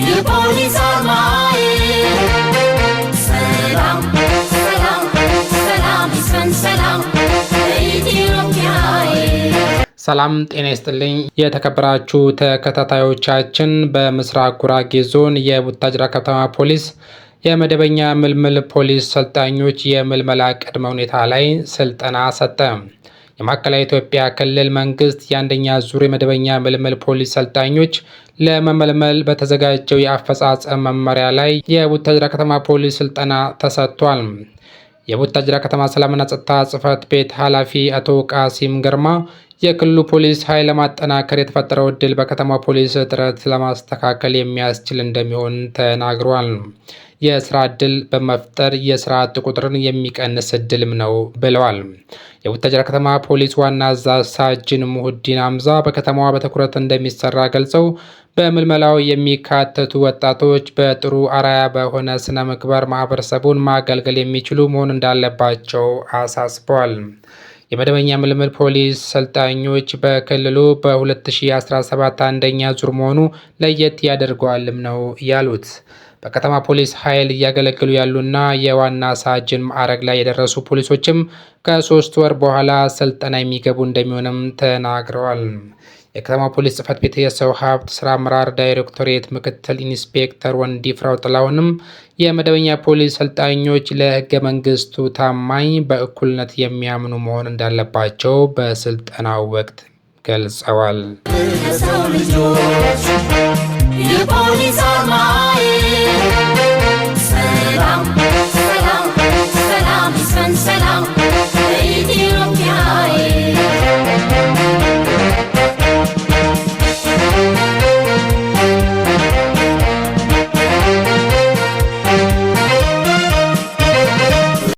የፖሊስ አርማዬ። ሰላም ሰላም ሰላም ይስፈን ሰላም በኢትዮጵያዬ። ሰላም ጤና ይስጥልኝ። የተከበራችሁ ተከታታዮቻችን፣ በምስራቅ ጉራጌ ዞን የቡታጅራ ከተማ ፖሊስ የመደበኛ ምልምል ፖሊስ ሰልጣኞች የምልመላ ቅድመ ሁኔታ ላይ ስልጠና ሰጠ። የማዕከላዊ ኢትዮጵያ ክልል መንግስት የአንደኛ ዙር የመደበኛ ምልምል ፖሊስ ሰልጣኞች ለመመልመል በተዘጋጀው የአፈጻጸም መመሪያ ላይ የቡታጅራ ከተማ ፖሊስ ስልጠና ተሰጥቷል። የቡታጅራ ከተማ ሰላምና ጸጥታ ጽሕፈት ቤት ኃላፊ አቶ ቃሲም ግርማ የክልሉ ፖሊስ ኃይል ለማጠናከር የተፈጠረው እድል በከተማ ፖሊስ እጥረት ለማስተካከል የሚያስችል እንደሚሆን ተናግሯል። የስራ እድል በመፍጠር የስራ አጥ ቁጥርን የሚቀንስ እድልም ነው ብለዋል። የቡታጅራ ከተማ ፖሊስ ዋና አዛዥ ሳጅን ሙሁዲን አምዛ በከተማዋ በትኩረት እንደሚሰራ ገልጸው፣ በምልመላው የሚካተቱ ወጣቶች በጥሩ አርአያ በሆነ ስነ ምግባር ማህበረሰቡን ማገልገል የሚችሉ መሆን እንዳለባቸው አሳስበዋል። የመደበኛ ምልምል ፖሊስ ሰልጣኞች በክልሉ በ2017 አንደኛ ዙር መሆኑ ለየት ያደርገዋልም ነው ያሉት። በከተማ ፖሊስ ኃይል እያገለገሉ ያሉና የዋና ሳጅን ማዕረግ ላይ የደረሱ ፖሊሶችም ከ3 ወር በኋላ ስልጠና የሚገቡ እንደሚሆንም ተናግረዋል። የከተማ ፖሊስ ጽሕፈት ቤት የሰው ሀብት ስራ አመራር ዳይሬክቶሬት ምክትል ኢንስፔክተር ወንዲፍራው ጥላሁንም የመደበኛ ፖሊስ ሰልጣኞች ለሕገ መንግስቱ ታማኝ፣ በእኩልነት የሚያምኑ መሆን እንዳለባቸው በስልጠናው ወቅት ገልጸዋል። ለሰው ልጆች የፖሊስ አርማዬ።